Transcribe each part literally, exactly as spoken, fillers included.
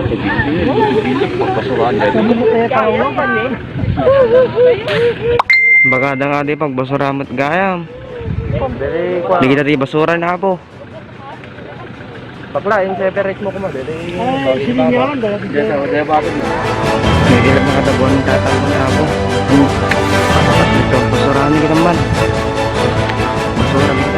Pagbasurahan, guys. Baga da nga di pagbasura met gayam. Diri, kuwan. Di kita di basura na po. Bakla, yung separate mo kuma, diri. Ay, sige nga lang, dala. Diyan sa, diyan ba? Hindi lang makatabuan ng tatang mo na po. Ito, basurahan kita man. Basura kita.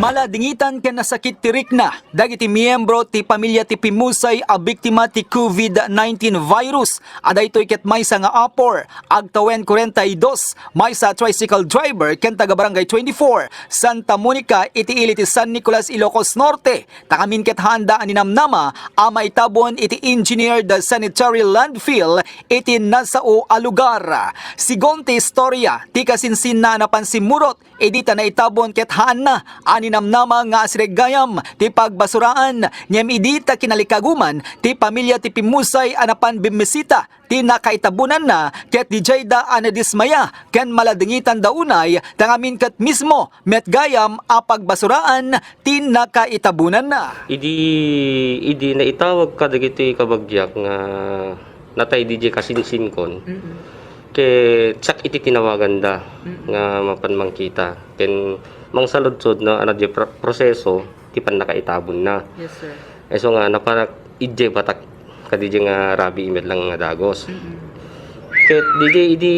Maladingitan ken nasakit ti rikna dagiti miyembro ti pamilia ti pimmusay a biktima ti covid nineteen virus a daytoy ket maysa nga apor, agtawen kuarenta y dos, maysa a tricycle driver ken taga-Barangay twenty-four, Santa Monica, iti ili ti San Nicolas, Ilocos Norte, ta ngamin ket haanda a ninamnama a maitabon iti engineered sanitary landfill iti nasao a lugar. Sigun ti istorya ti kasinsinna a napan simmurot, idi ta naitabon ket haanna a ninamnama nga asideg gayam ti pagbasuraan, ngem idi ta kinalikaguman ti pamilia ti pimmusay a napan bimmisita ti nakaitabonanna, ket dijayda a nadismaya ken maladingitanda unay ta ngamin ket mismo met gayam a pagbasuraan ti nakaitabonanna. Idi, idi naitawag kadagiti kabagiak nga natay didiay kasinsinkon, mm, ket siak iti tinawaganda, mm, nga mapan mangkita. Ken mangsaludsod no, ano, diay pro-, proseso ti pannakaitabonna. Yes, sir. Isu nga napanak idiay batak kadidiay nga rabii met lang nga dagos. Mm-mm. Ket didiay idi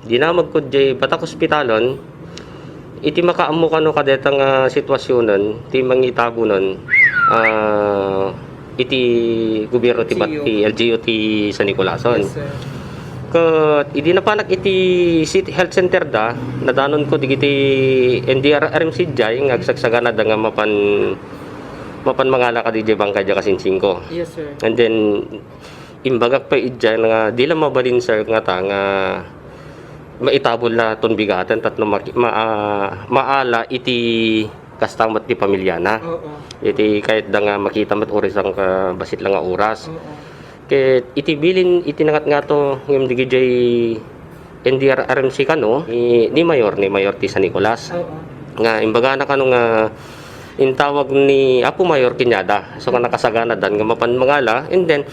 dinamagko diay batak hospitalen, iti makaammo kano kadayta nga situasionen, ti mangitabonen, ah, iti gobierno ti bat-, L G U. Ti L G U ti San Nicolason. Yes, sir. Ket idi napanak iti city health center da, nadanonko digiti N D R R M C diay nga agsagsaganada nga mapan, mapan mangala kadidiay bangkay diay kasinsinko. Yes, sir. And then, imbagak pay idiay nga di la mabalin, sir, ngata nga maitabon la ton bigaten tapno maki-, ma-, ah, maala iti kasta met ti pamiliana. Oo. Iti kayatda nga makita met uray sangkabassit la nga oras. Oo. Ket iti bilin iti nangatngato ngem digidiay N D R R M C kano, ni, ni Mayor, ni Mayor ti San Nicolas. Oo. Nga imbagana kano nga intawag ni Apo Mayor kaniada. So, nga nakasaganadan nga mapan mangala, and then,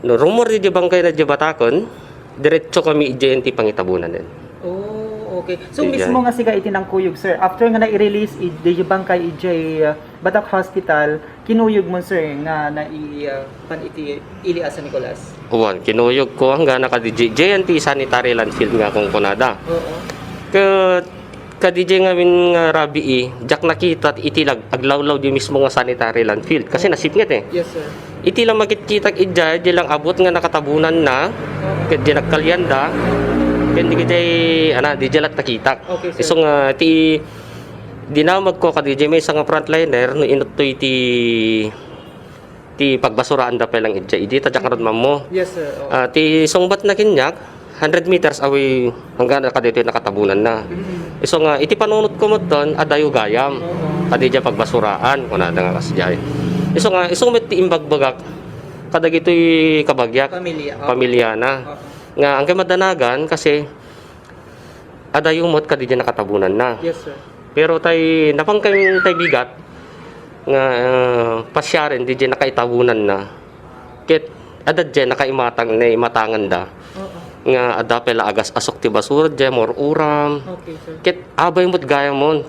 no rummuar diay bangkayna diay bataken, diretso kami idiay ti pangitabonanen. Oh, okay. So, idiay mismo nga siga iti nangkuyog, sir, after nga nai-release id-, diay bangkay idiay, uh, Batak Hospital, kinuyogmon, sir, nga nai-, uh, pan iti ili a San Nicolas? Wen, kinuyogko, hanggana kadi, diay, diay ti sanitary landfill nga kunkunada. Oo. Ket kadi diay ngamin nga rabii, diak nakita iti lag-, aglawlaw diay mismo nga sanitary landfill. Kasi nasipnget, eh. Yes, sir. Iti lang makitkitak idiay, diay lang abut nga nakatabonanna, ket diay nagkalianda, ken diay, ana, diay latta kitak. Okay, sir. Isu nga, ti dinamagko kadi diay maysa nga frontliner, no inuttoy ti, ti pagbasuraanda pay lang idiay. Idi ta diak ngarud mammo. Yes, sir. Oo. Ah, ti sungbatna kaniak, hundred meters away, hanggana kadaytoy nakatabonanna. Mm. Isu nga, iti panunotko metten, adayo gayam. Oo. Kadi diay pagbasuraan, kunada nga kasdiay. Isu nga, isu met ti imbagbagak kadagitoy kabagiak, pamilya, oo, pamilyana. Oo. Nga, anggay madanagan, kasi adayo met kadi diay nakatabonanna. Yes, sir. Pero tay, napan kami tay bigat nga, ah, pasiaren diay nakaitabonanna. Ket adda diay nakaimatang, naimatanganda. Oo. Nga adda pay la agas-asok ti basura diay, mur-uram. Okay, sir. Ket abay met gayamon.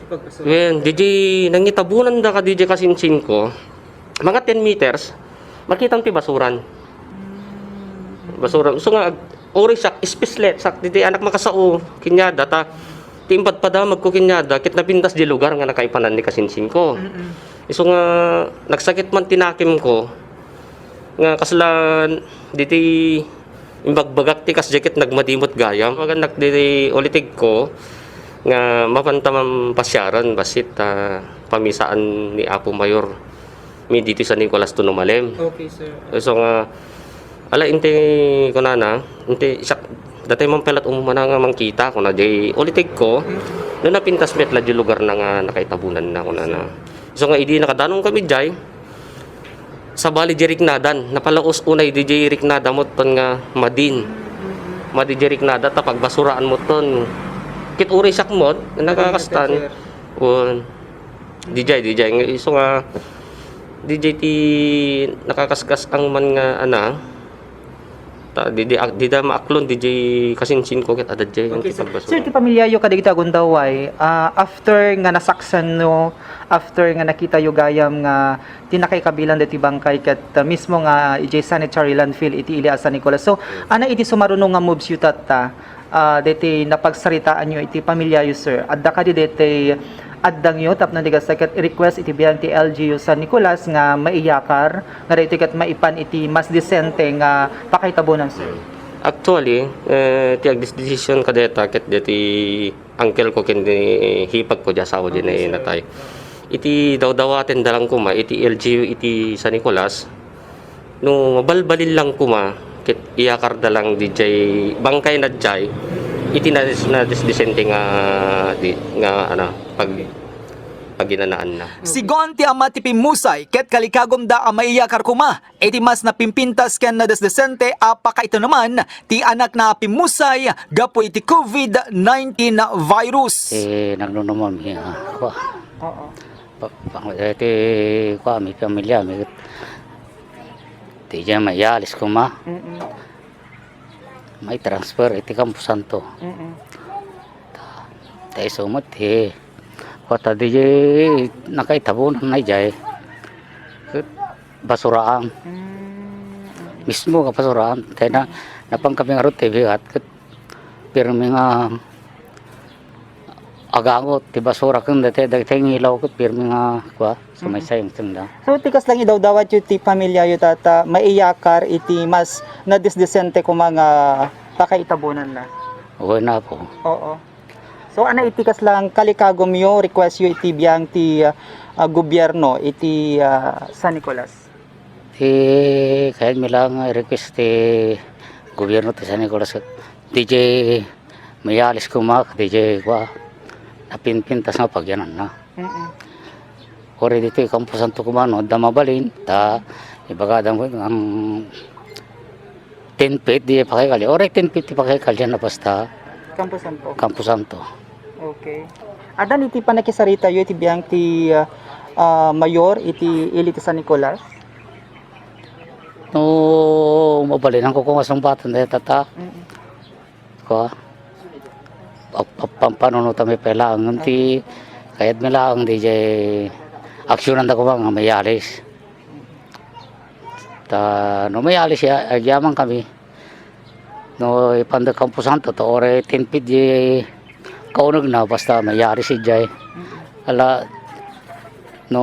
Ipagpasura. Wen, diay nangitabonanda kadi diay kasinsinko, mga ten meters, makitam ti basuran. Mm. Basura. So nga, ag-, uray siak, especially siak, diay anak makasao, kaniada, ta, ti impadpadamagko kaniada, ket napintas diay lugar nga nakaipanan ni kasinsinko. Mm-mm. Isu nga, nagsakit man ti nakemko, nga kasla, diay imbagbagak ti kasdiay ket nagmadi met gayam. Magannak diay ulitegko, nga mapanta man pasiaren, bassit, ah, pamisaan ni Apo Mayor. Mi ditoy San Nicolas to Numalem. Okay, sir. So nga, ala, inti kunana, inti siak, datay man pay la't umuna nga mangkita, kuna diay ulitegko. Mm. No napintas met la di lugar na nga nakaitabunanna, kunana. Isu nga idi nakadanon kami jay, sabali di riknadan, napalaos unay di jay riknada mo ton nga madin. Madi di riknada ta pagbasuraan mo ton. Ket uray siak met, nakakastan. Sir. Wen. Di jay, di jay. Nga isu nga, di jay ti nakakaskas ang man nga, ana, ta, di, di, di da maaklon, di jay kasinsin ko ket adda jay. Okay, ti sir. Pagbasura. Sir, ti pamilyayo kadagiti agundaway, ah, after nga nasaksanyo, after nga nakitayo gayam nga ti nakaikabilan diti bangkay ket, ah, mismo nga ijay sanitary landfill iti ili a San Nicolas. So, ana iti sumaruno nga moves yu tatta, ah, deti napagsaritaanyo iti pamilyayo, sir? Adda kadi deti addangyo tapno di kasta ket i-request iti biag ti L G U San Nicolas nga maiyakar, nga daytoy ket maipan iti mas disente nga pakaitabonan, sir? Actually, eh, ti agdesisyon kadeta ket deti uncle ko ken ni hipag ko, di asawa di natay. Iti dawdawaten da lang koma iti L G U iti San Nicolas, no mabalbalin lang koma, ket iyakar da lang di jay bangkay na jay, iti na, na disdisente nga, di, nga, ano, pag, paginanaanna. Sigun ti ama ti pimmusay, ket kalikagumda a maiyakar koma iti mas napimpintas ken nadisdisente a pakaitabonan ti anakna a pimmusay gapu iti covid nineteen virus. Ti nagnunumam, ah, kua. Oo. Pa-, pa-, eh, ti, kua, mi pamilya, mi, ti diay maialis koma. Mm-mm. Mai-transfer iti Camposanto. Mm-mm. Ta, ta isu met ti, kua, ta diay nakaitabonan na diay. Ket basuraan. Mm, mm. Mismo nga basuraan. Kaya na, napan kami ngarud ti bigat. Ket pirmi nga agangot ti basura ken dagiti, dagiti ngilaw ket pirmi nga, kua, sumaysayang senda. So, ti kasla nga idawdawatyo ti pamilyayo, tata, maiyakar iti mas nadisdisente koma nga pakaitabonan na? Wen, apo. Oo. So, ana iti kasla nga kalikagumyo, requestyo iti biag ti, ah, gobierno iti, ah, San Nicolas? Ti kayatmi laeng nga i-request ti gobierno ti San Nicolas, diay maialis koma, diay, kua, napimpintas nga pagyananna. Mm-mm. Uray ditoy Camposanto koma, no adda mabalin, ta ibagada met nga ten feet diay pakaikalien. Uray ten feet ti pakaikalien a basta Camposanto. Camposanto. Okay. Adda iti pannakisaritayo iti biag ti, ah, ah, mayor iti ili ti San Nicolas? No mabalinanko koma sungbaten dayta, tata. Mm-mm. Kua, pap-, pap-, pampanunotami pay laeng ngem ti kayatmi laeng diay aksiyonanda koma nga maialis. Ta no maialis ya, agyamankami. No ipanda Camposanto, ta uray ten feet diay kaunegna, basta maialis idiay. Ala, no,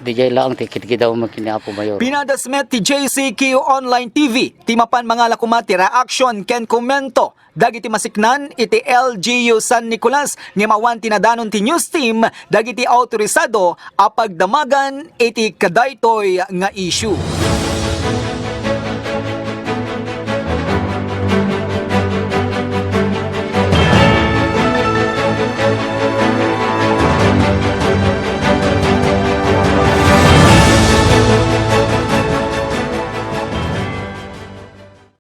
diay laeng ti kidkidaw met ken ni Apo Mayor. Pinadas met ti J C Q Online T V ti mapan mangala koma ti reaction ken komento dagiti masiknan iti L G U San Nicolas ngem awan ti nadanon ti news team dagiti autorisado a pagdamagan iti kadaytoy nga issue.